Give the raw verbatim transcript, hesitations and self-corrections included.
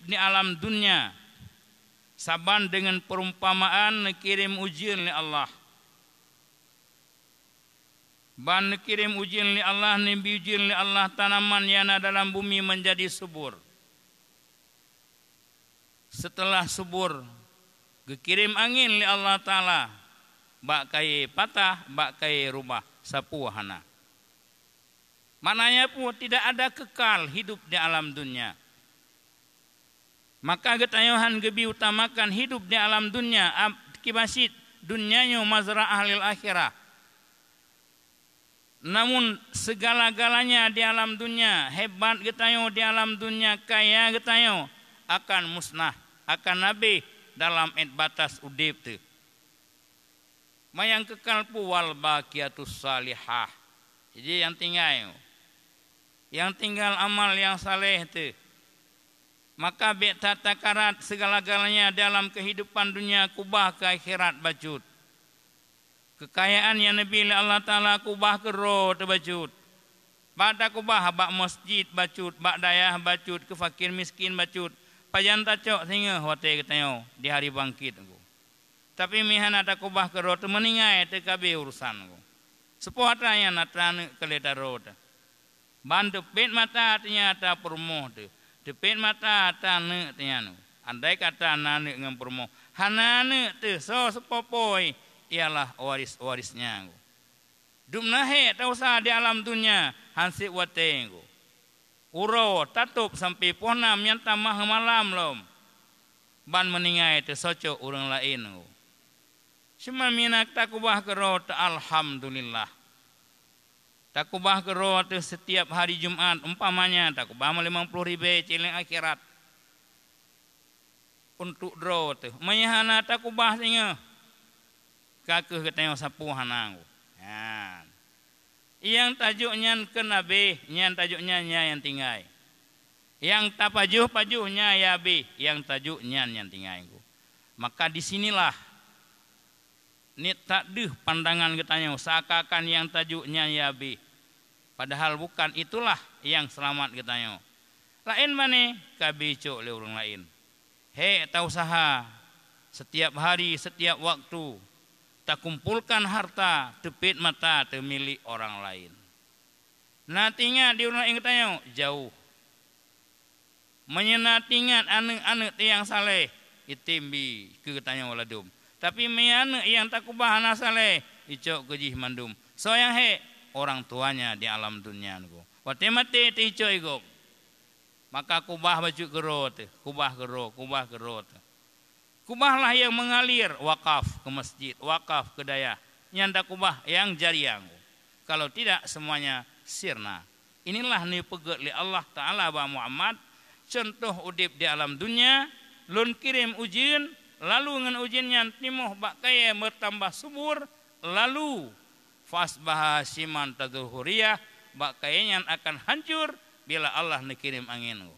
di alam dunia saban deungon peurumpamaan neukirém ujeuen lé Allah. Ban neukirém ujeuen lé Allah, neubi ujeuen lé Allah tanaman nyang na dalam bumi meunjadi subur. Seuteulah subur, geukirém angén lé Allah Taala bak kayée patah, bak kayée rubah, sapeue hana. Maknanya peue? Tidak ada kekal hidup di alam dunia. Maka geutanyoe han geubi utamakan hidup di alam dunia, ab-, kiban cit dunia nyoe mazra'ah lil akhirah. Namun, segala-galanya di alam dunia, hebat geutanyoe di alam dunia, kaya geutanyoe, akan musnah, akan habéh dalam ét batas udeb teuh. Ma nyang keukal peue? Wal baqiyatus shalihah. Jadi nyang tinggai, nyang tinggal amal nyang saleh teuh. Maka bék that takarat segala-galanya dalam keuhidupan dunia kubah keu akhirat bacut. Keukayaan nyang neubi lé Allah Taala kubah keu droe teuh bacut. Bak takubah bak meuseujid bacut, bak dayah bacut, keu fakir miskin bacut, pajan tacok singoh watée geutanyoe di Hari Bangkét, Teungku. Tapi meuhana takubah keu droe teuh, meuninggai teuh ka abéh urosan, Teungku. Sapeue atra nyan atra aneuk keu lé taroe teuh. Ban teupét mata teuh nyan atra peurumoh teuh, teupét mata atra aneuk teuh nyan. Andai kata na aneuk ngon peurumoh, hana aneuk teuh, soe seupôt-pôt ialah waris-waris nyan. Dum na hék tausaha di alam dunia, han sép watée, Teungku. Uroe tatôb sampoe poh nam nyang tamah malam lom, ban meuninggai teuh soe cok ureuëng laén, Teungku. Cuma meunan takubah keu droe teuh, alhamdulillah. Takubah keu droe teuh setiap hari Jumat, umpamanya takubah meulimong ploh ribée céléng akhirat untuk droe teuh. Meunyo hana takubah singoh, ka kheueh geutanyoe sapeue hana, Teungku. Nyan. Nyang tajok nyan keu abéh, nyang tajok nyan, nyan nyang tinggai. Nyang tapajoh-pajoh nyan nyang abéh, nyang tajok nyan nyang tinggai, Teungku. Maka di sinilah niet that deuh pandangan geutanyoe, seakan-akan nyang tajok nyan nyang abéh. Padahal bukan, itulah nyang seulamat geutanyoe. Laén mané ka abéh cok lé ureuëng laén. Hék tausaha, setiap hari, setiap waktu, takumpolkan harta, teupét mata teuh milék orang laén. Na teuingat di ureuëng laén geutanyoe, jauh. Meunyo na teuingat aneuk-aneuk teuh nyang saleh, item bi keu geutanyoe ladum. Tapi meunyo aneuk nyang takubah hana saleh, icok keu jih mandum. Soe nyang hék? Orang tuanya di alam dunia, Teungku. Watée maté teuh icok lé gob. Maka kubah bacut keu droe teuh, kubah keu droe, kubah keu droe teuh. Kubahlah nyang meungalir, wakaf keu masjid, wakaf keu dayah. Nyang takubah nyang jariah, Teungku. Kalau tidak, semuanya sirna. Inilah neupeugét lé Allah Taala bak Muhammad, cuntoh udeb di alam dunia, Lôn kirém ujeuen, lalu ngon ujeuen nyan timoh bak kayée meutambah subur, lalu fa asbaha hasyiman tadzuruhur riyah, bak kayée nyan akan hancur bila Allah neukirém angén, Teungku.